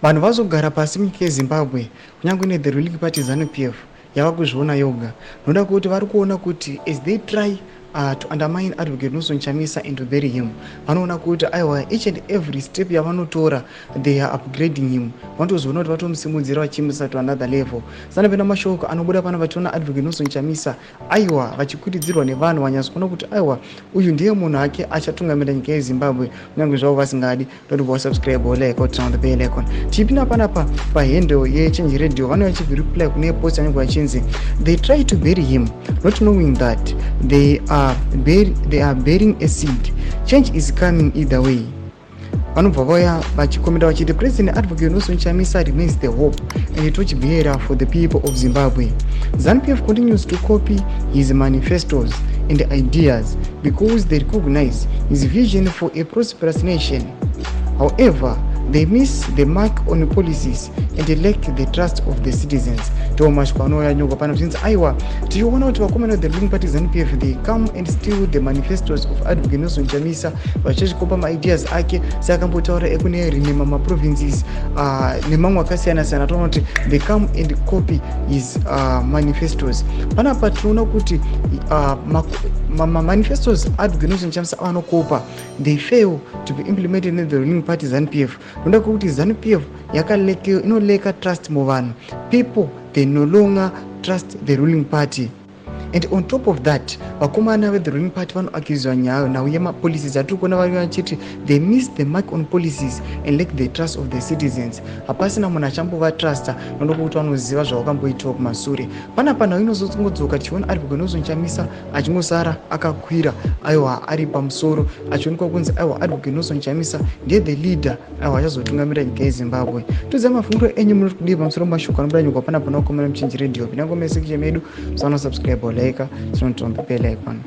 Vanhu vazogara pasi munyika yeZimbabwe, kunyange nethe ruling party ZANU PF yava kuzviona yoga, noda kuti vari kuona kuti as they try to undermine Advocate Nelson Chamisa and to bury him, vanoona kuti aiwa, each and every step yavanotora, they are upgrading him. Vanotozoona kuti vatomusimudzira, vachimuisa to another level. Sanapinda mashoko anobuda pano, vachiona Advocate Nelson Chamisa, aiwa, vachikwididzirwa nevanhu, vanyatsokuona kuti aiwa, uyu ndiye munhu ake achatungamira nyika yeZimbabwe, kunyange zvavo vasingadi. Don't subscribe, like, turn on the bell icon. Tichipinda panapa pahandle yeChange Radio, vanouya vachireply kune post yanenge vachinzi, "They try to bury him, not knowing that they are burying a seed. Change is coming either way." Vanobva vauya vachikomenda vachiti, "President Advocate Nelson Chamisa remains the hope and torch bearer for the people of Zimbabwe. ZANU PF continues to copy his manifestos and ideas because they recognize his vision for a prosperous nation. However, they miss the mark on policies and lack the trust of the citizens." Ndo mashoko anouya nyorwa pano zvichinzi, aiwa, tichiona kuti vakomana the ruling party ZANU PF, they come and steal the manifestos of Advocate Nelson Chamisa, vachizvikopa maideas ake, seakambotaura ekune rename maprovinces nemamwe akasiyana siyana. Toona kuti they come and copy his manifestos. Panapa tinoona kuti mamanifestos Advocate Nelson Chamisa avanokopa, they fail to be implemented in the ruling party ZANU PF, noda kwekuti ZANU PF inolacka trust muvanhu. People, they no longer trust the ruling party. And on top of that, vakomana vethe ruling party vanoaccuswa nhau yemapolicies atiri kuona vari vachiti they miss the mark on policies and lack the trust of the citizens. Hapasina munhu achambovatrusta, noda kwekuti vanoziva zvavakamboitawo kumasure. Panapa nhau inozongodzoka, tichiona Advocate Nelson Chamisa achingosara akakwira, aiwa, ari pamusoro, achionekwa kunzi aiwa, Advocate Nelson Chamisa ndiye the leader, aiwa, achazotungamira nyika yeZimbabwe. Toziva mafungiro enyu, munoti kudii pamusoro mashoko anobuda nyika panapa nakukomera muChange Radio? Pinango mesection medu, musaona subscribe, like, tinotombe bell icon.